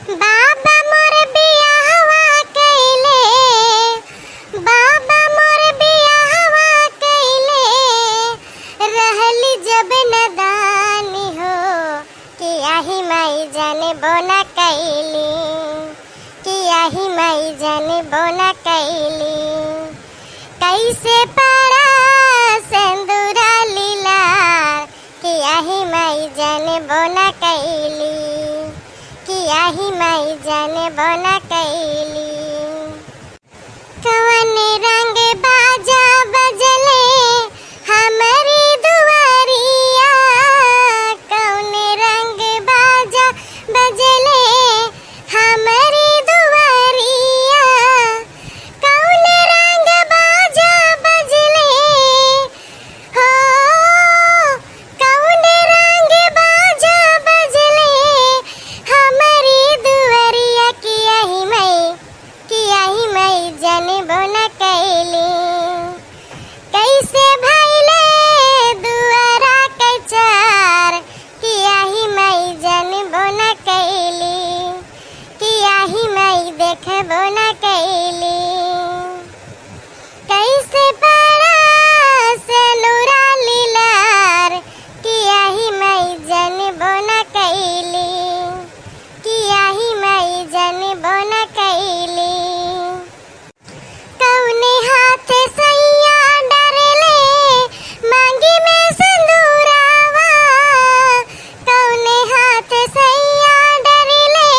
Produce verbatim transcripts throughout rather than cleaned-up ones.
बाबा मोर बियाहवा कइले, बाबा मोर बियाहवा कइले, रहली जब नदानी हो, कि आही माई जानबो ना कइली, कि आही माई जानबो ना कइली। कइसे पड़ा सेंदूरा लीलार, कि आही माई जानबो ना कइली, कि आही माई जानबो ना कइली। कवन रंग बाजा बजले हमरी दुआरिया, कवन रंग बाजा बजले हमरी दुआरिया, कवन रंग बाजा बजले हो, कवन रंग बाजा बजले हमरी दुआरिया, कि आही माई, कि आही माई जानबो ना कइली। कइसे भइले दुआरा के चार, कि आही माई जानबो ना कइली, कि आही माई देखबो ना कइली। कइसे पड़ा सेनुरा लीलार, कि आही माई जानबो ना कइली, कि आही माई जानबो ना कइली। कउने हाथ सैया डरले मांगी में सिंदूरावा, कउने हाथ सैया डरले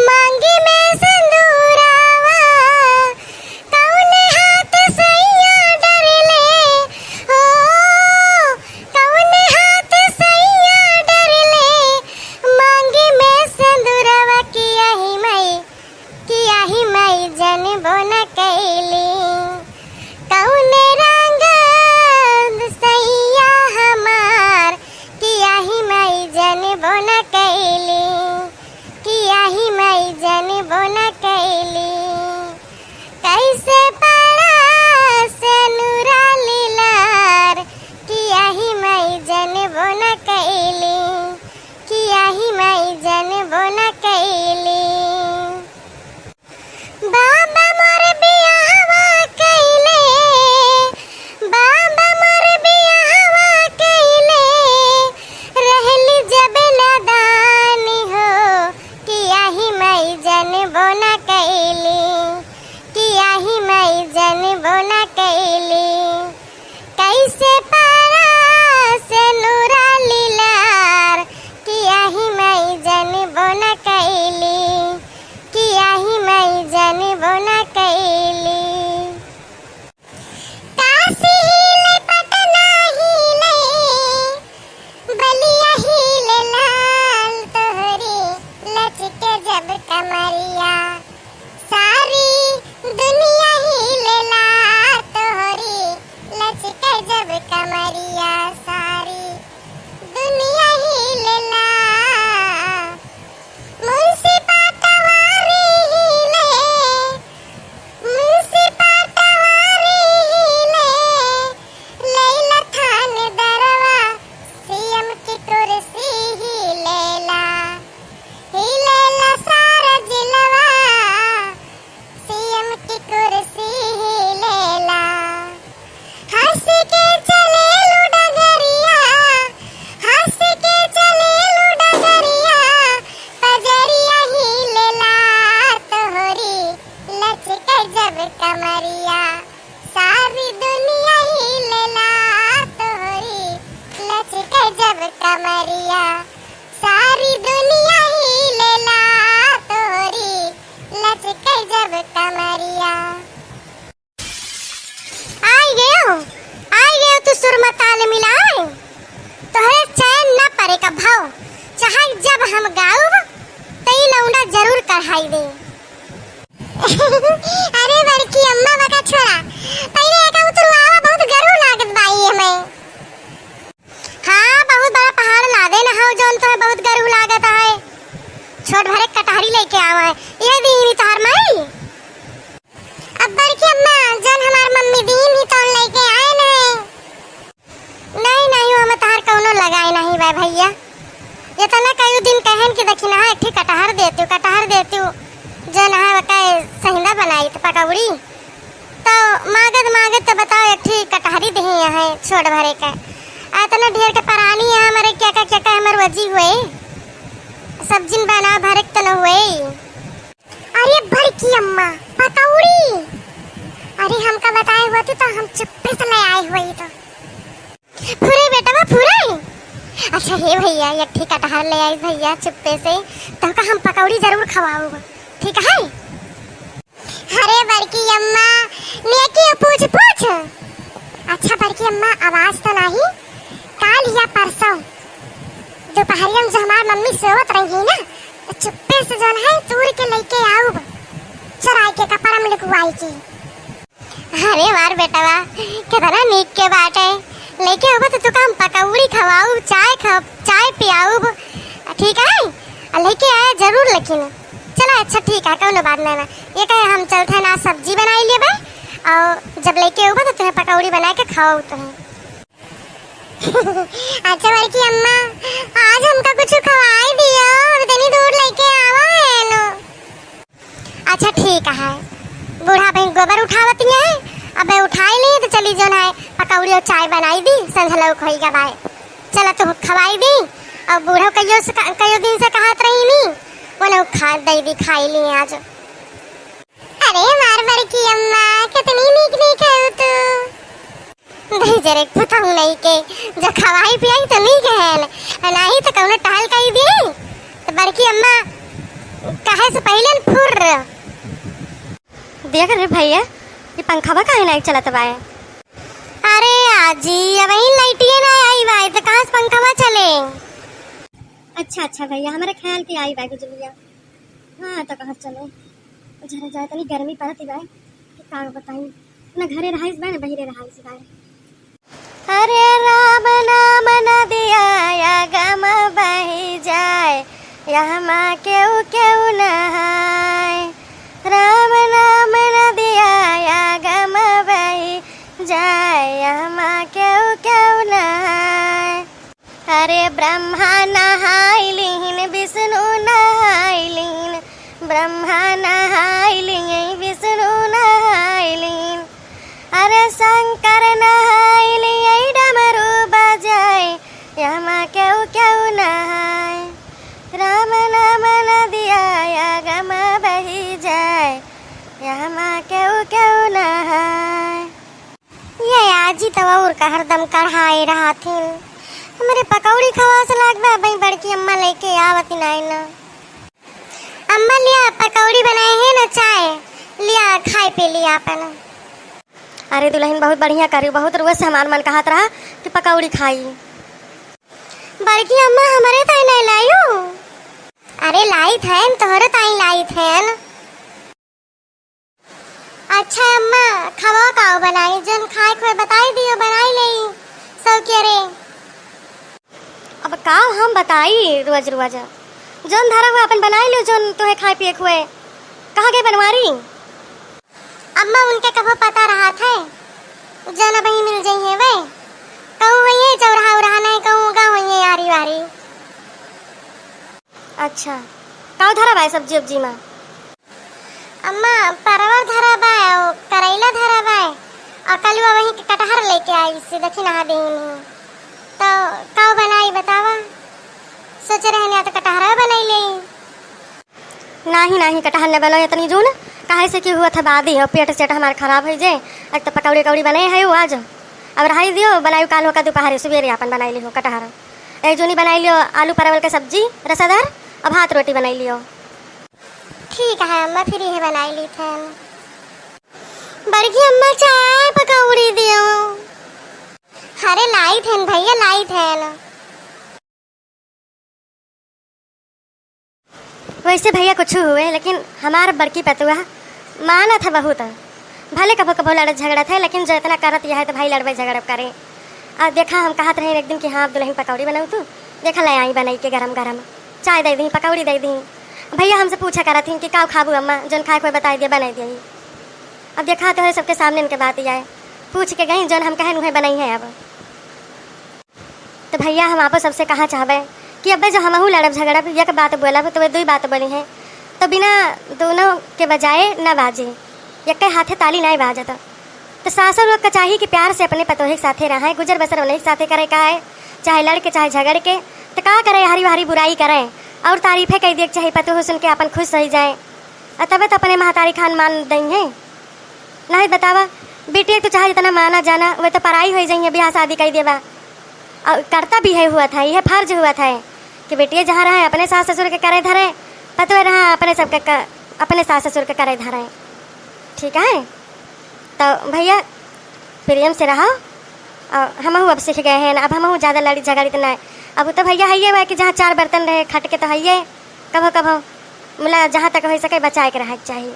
मांगी में सिंदूरावा, कउने हाथ सैया डरले हो, कउने हाथ सैया डरले मांगी में सिंदूरावा, कि आही माई, कि आही माई जानबो ना कइली। कउने रंग सैया हमार, कि आही माई जानबो ना कइली, कि आही माई जानबो ना कइली। कइसे पड़ा सेनुरा लीलार, कि आही माई जानबो ना कइली, कि आही माई जानबो ना कइली। बाबा मोर बियाहवा कइले, बाबा मोर बियाहवा कइले, रहली जब नदानी हो, कि आही माई जानबो ना कइली, कि आही माई जानबो ना कइली। कइसे पड़ा सेनुरा लीलार, कि आही माई जानबो ना कइली, कि आही माई जानबो ना कइली। काशी हिले पटना हिले, बलिया हिले लाल तोहरी, लचके जब कमरिया। सारी दुनिया हिलेला तोहरी, लचके जब कमरिया। सारी दुनिया हिलेला। मुंशी पटवारी हिले, मुंशी पटवारी हिले, लैला थानेदरवा, सीएम की कुर्सी हिलेला। हिलेला सारा जिलवा, सीएम की कुर्सी हिलेला। हंस के चलेलू डगरिया, हंस के चलेलू डगरिया, पजरिया हिलेला तोहरी, लचके जब कमरिया। सारी दुनिया हिलेला तोहरी, लचके जब कमरिया। सारी दुनिया हिलेला तोहरी, लचके जब कमरिया। आई गयो, आई गयो तू सुरमा ताल मिलाए, तोहरे चैन न परे का भाव, चाहे जब हम गाउब, त ई लौंडा जरूर कढ़ाई दे। अरे बड़की अम्मा बका छोड़ा, पहिले एका उतरवावा, बहुत गरहू लागत बा ई हमें। हाँ, बहुत बड़ा पहाड़ लादे न हौ, जौन तोहे बहुत गरहू लागत है। छोट भरे कटहरी लेके आवा है, ये दीनी तोहर माई। अब बड़की अम्मा, जौन हमार मम्मी दीन ही तौन लेके आए न है। नहीं, नहीं, हम तोहर कौनो लगाए नहीं बा भैया। ये तना कई दिन कहन कि देखी ना, एक ठे कटहर देते, कटहर दे दही यहाँ छोड़ भरे का। आ इतना ढेर के परानी है हमारे, क्या का, क्या का हमार वजी हुए। सब जिन बना भरे के तो न हुए। अरे बड़की अम्मा, पकौड़ी! अरे हमका बताए हुआ तो हम चुप्पे से ले आए हुए तो। फुरे बेटवा, फुरे। अच्छा हे भैया, एक ठे कटहर ले आई भैया चुप्पे से, तोहका हम पकौड़ी जरूर खवाऊब, ठीक है? अरे बड़की अम्मा, नेकी पूछ पूछ। अच्छा बड़की अम्मा, आवाज तो नाही, काल या परसों दोपहरिया में जो हमार मम्मी सोवत रही है ना, तो चुप्पे से जौन है तूर के लेके आऊब, चुराई के कपड़ा में लुकवाई के। अरे हमार बेटवा, कितना नीक के बाटे। लेके होबे तो तुका हम पकौड़ी खवाऊब, चाय ख-, चाय पियाऊब, ठीक है? आ लेके आया जरूर लेकिन। चला अच्छा ठीक है, कौनो बात नहीं ना। ये कहे हम चलते हैं ना, सब्जी बनाई लेबे और जब लेके होबे तो तुम्हें पकौड़ी बना के खवाऊब तुम्हें। अच्छा बड़की अम्मा, आज हमका कुछ खवाई दियो, अब इतनी दूर लेके आवा है नो। अच्छा ठीक है, बूढ़ा बहिन गोबर उठावत ही है, अबे उठाई ली तो चली जौन है पकौड़ी और चाय बनाई दी, संझलौक होई गा बाय। चला तू खवाई दी, और बूढ़ा कहियो से क-, कहियो दिन से कहत रही नी, वो लोग खा दे दी, खाई ली आज। अरे हमार बड़की अम्मा, कितनी नीक नीक है तू। दही जरे पुतहु नहीं के, जो खवाई पियाई तो नहीं गहन, नहीं तो कौनो टहल कही दी, तो बड़की अम्मा कहे से पहले न फुर्र। देख रे भैया, ये पंखवा काहे नहीं चलत बाए? अरे आजी, अबहीं लाइटिए ना आई बाए, तो कहाँ से पंखवा चले? अच्छा, अच्छा भैया, हमारे ख्याल के आई बाए बिजलिया। हाँ, तो कहाँ चले? जरा जाए तनी गर्मी पड़त ही बाए, कि का बताई। ना घरे रहाइस बाए, ना बहिरे रहाइस बाए। अरे राम नाम नदिया अगम बही जाए, यहमा केहू केहू नहाए। राम नाम नदिया अगम बही जाए, यहमा केहू केहू नहाए। अरे ब्रह्मा नहाई लिहिन, विष्णु नहाई लिहिन, ब्रह्मा नहाई लिहिन, विष्णु नहाई लिहिन। अरे शंकर नहाई लिहिन, डमरू बजाए, यहमा केहू केहू नहाए। राम नाम नदिया अगम बही जाए, यहमा केहू केहू नहाए। ये आजी तो और का हरदम कढ़ाए रहथिन। हमरे पकौड़ी खवास लाग बा, भाई बड़की अम्मा लेके आवत नाई ना। अम्मा लिया पकौड़ी बनाए हैं ना, चाय लिया, खाए पी लिया अपन। अरे दुलहिन बहुत बढ़िया करी, बहुत रोज से हमार मन कहत रहा कि पकौड़ी खाई। बड़की अम्मा हमरे ताई नहीं लायू। अरे लाइत है, तोहरे ताई लाइत है। अच्छा अम्मा, खवा काव बनाई, जौन खाए खोए बताई दियो, बनाई लेई सब के रे। अब का हम बताई रोज रोज, जौन धरा हुआ अपन बनाई लियो, जौन तुहे खाए पिए खोए। कहाँ गए बनवारी? अम्मा उनके कबो पता रहत है, जौन अबहीं मिल जइहे वे। कहूँ होइहे चौराहा उराहा नहीं, कहूँ गाँव होइहे आरी वारी। अच्छा, का धरा बाय सब्जी उब्जी मा? अम्मा, परवल धरा बाय, ओ करैला धरा बाय, और कलुआ वहीं के कटहर लेके आई से दक्षिणा देही में। तो का बनाई बतावा? सोचे रहने तो कटहरा बनाई ले। नाही, नाही, कटहर न बनाओ इतनी जून, काहे से कि हुआ था बादी हो, पेट सेट हमार खराब होइ जे। एक तो पकौड़ी कौड़ी बनाए है वो आज, अब रहाई दियो, बनाई काल होका दोपहरे सुबेरे अपन बनाई लिहो कटहर। एक जूनी बनाई लियो आलू परवल के सब्जी रसादार, अब भात रोटी बनाई लियो। ठीक है अम्मा, फिर यह बनाई ली थे। बड़की अम्मा चाय पकौड़ी दियो। अरे लाई थे भैया, लाई थे। वैसे भैया कुछ हुए, लेकिन हमार बड़की पतुआ मानत है बहुत। भले कभो कभो लड़त झगड़त है, लेकिन जो इतना करत यह है तो भाई लड़बे झगड़ब करे। और देखा हम कहत रहे एक दिन कि हाँ दुलहिन पकौड़ी बनाऊ तू, देखा ले आई बनाई के गरम गरम चाय दे दी, पकौड़ी दे दी। भैया हमसे पूछा करत ही कि का खाबू अम्मा, जौन खाए कोई बताई दे बनाई दे। अब देखा तो है सबके सामने इनके बात ही आए, पूछ के गई जौन हम कहन उहे बनाई है अब। तो भैया हम आपो सबसे कहा चाहबे कि अब्बे जो हमहू लड़ब झगड़ब, एक बात बोलब तो वे दुई बात बोली हैं, तो बिना दोनों के बजाए ना बाजे, एक हाथे ताली नहीं बाजत। सासु लोग का चाही कि प्यार से अपने पतोहे के साथे रहैं, गुजर बसर उन्हीं के साथे करे का है, चाहे लड़ के, चाहे झगड़ के, त का करे, हरी भरी बुराई करे और तारीफे कइ दिए के चाही, पतोह सुन के आपन खुश होइ जाए, अ तबे त अपने महतारी खान मान दइहैं। नहीं बतावा, बिटिया तू चाहे जितना माना जाना, वह तो पराई होइ जइहैं, बियाह शादी कइ देबा। और कर्तव्य है हुआ था, यह फर्ज हुआ था कि बिटिया जहाँ रहे अपने सास ससुर के करे धरे, पतोह रहा अपने सबके क-, अपने सास ससुर के करे धरे। ठीक है, तो भैया प्रेम से रहो। और हमहू अब सीख गए हैं ना, अब हमहू ज़्यादा लड़ी झगड़ी तो नहीं। अब तो भैया है ये हुआ कि जहाँ चार बर्तन रहे खट के तो है ये, कभो कभो मुला जहाँ तक हो सके बचाए के रहे के चाहिए।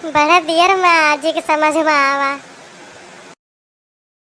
बड़ा दियर माँ जी के समझ में आवा।